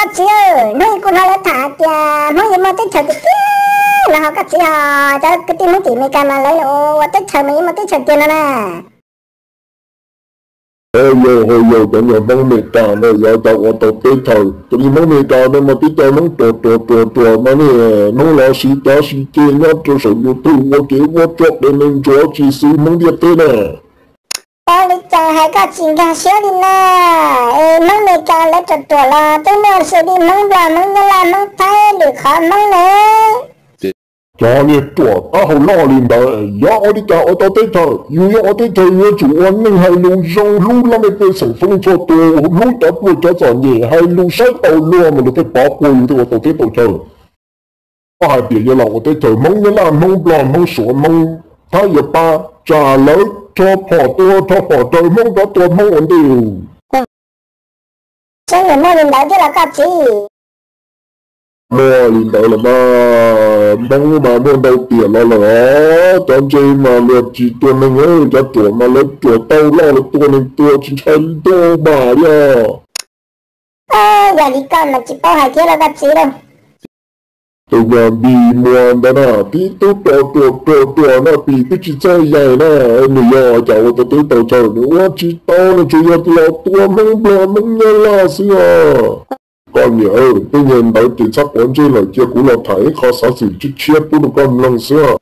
Koj txiv, hnub ib kuv hnov lawv tham hais tias Hmoob yuav muaj teb chaws tiag tiag no ho koj txiv, ho cov kwv tij Hmoob tim Amelikas mas lawv ua teb chaws mas yuav muaj teb chaws tiag no na. Yog, yog cov niag Hmoob Amelikas no yog cov ua tau teb chaws, cov niag Hmoob Amelikas no mas tib co Hmoob ruam ruam ruam ruam mas niaj hnub los siv cov siv ceg nyob rau saum YouTube ua kev vuab tsuab qev neeg ntsuav tsis xwv Hmoob ntiaj teb na. Ua li cas hais koj tsis nkag siab li na? Es Hmoob Amelikas lawv ruam ruam los twb muaj xws li Hmoob Nplog, Hmoob Nyab Laj, Hmoob Thaib, lwm qhov Hmoob ne. Cov niag ruam taub hau loj li ntawd yog ua li cas ua tau teb chaws? Yus yog ua teb chaws yuav tsum ua neej hais lus zoo, hlub laj mej pej xeem txhua leej txhua tus, hlub cov pluag cov txom nyem, hais lus saib taus luag mas luag thiaj pov puag yus thiaj ua tau teb tau chaw. Koj hais tias yuav los ua teb chaws Hmoob Nyab Laj, Hmoob Nplog, Hmoob Suav, Hmoob Thaib yuav pab, tsam lawv rho phom tua rho phom raws Hmoob rov tua Hmoob ua ntej. Saib nws muaj li ntawd thiab los koj txiv? Muaj li ntawd los mas, Hmoob mas muaj ntau tiam los lawm os. Cov ntse mas luag tsis tua neeg, cov ruam mas lawv ruam tau loj lawv tua neeg tua tsis ntshai ntuj mas li os. Yog li koj mas tsis paub hais thiab los koj txiv lauj. Tus nyuag Npis Muas ntawd na, tib tug ruam ruam ruam ruam na, Npis twb tsis txawj yaig na, nws yog cas ua tau teb tau chaw, nws ua tsis tau, nws tsuas yog los tua Hmoob Nplog Hmoob Nyab Laj xwb os. Koj niam, tej niag ntawd ces txhob quav ntsej lawm, cia kuv los tham ib qho xov xwm tshiab tshiab pub rau koj mloog xwb.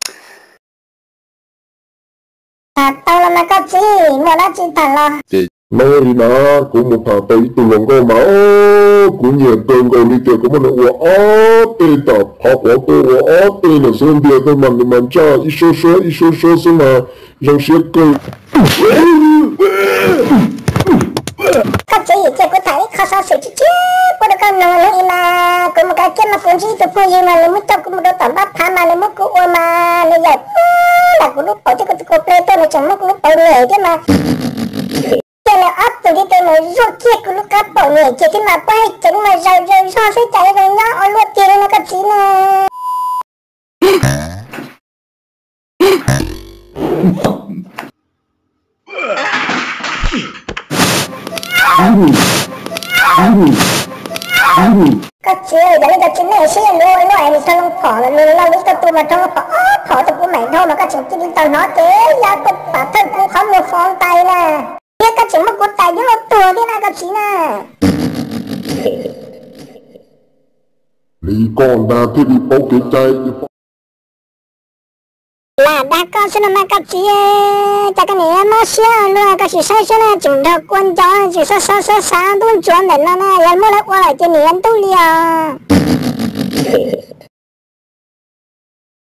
Tham tau los mas koj txiv, muaj dab tsi tham los. Hnub ib na, kuv mus tham tau ib tug hluas nkauj mas kuv nyiam kawg nkaus li tias kuv muab nws ua ob teg, tam qhov quav kuv ua ob teg nws xub ntiag tuaj mas nws mas ntsaj ib suab suab ib suab suab xwb mas zoo siab kawg. Koj txiv, cia kuv tham ib qho xov xwm tshiab tshiab pub rau koj mloog. Hnub ib mas kuv mus kav kiab mas kuv ntsib ib tug phooj ywg mas nws muab coj kuv mus rau tom npab phav mas nws muab kuv ua mas nws yaim puag nram kuv lub paum thiab kuv tus kaus ple tuaj, nws tseem muab kuv lub paum nyem thiab mas. Ces nws ob tug thiab tes mus zuaj kiag kuv lub qab paum nyem kiag thiab mas puab hais ceev mas zaws zaws zog xwb cas yuav zoo nyob ua luaj tiag li no koj txiv na. Koj txiv, yog li koj txiv nej siab nws ua luaj es nws rho loo phom los nws lo lub tau tua mas rho loo phom ob phom rau kuv meem dhau mas koj tseem cia li tau hnov ces yog kuv pam thawj kuv qhov muag fov ntais na. Thiab koj tseem muab kuv tais dib loj tuag thiab na koj txiv na. Li koj ntag thiaj li paub kev cai. Lam dag koj xwb no mas koj txiv, cas koj niam mob siab ua luaj, koj sim saib saib na, tseem nrog kua ncov tseem xav xav xav xav ntub ntsuav ntawm no na, yog muab lawv ua lawm ces niam yuav ntub li os.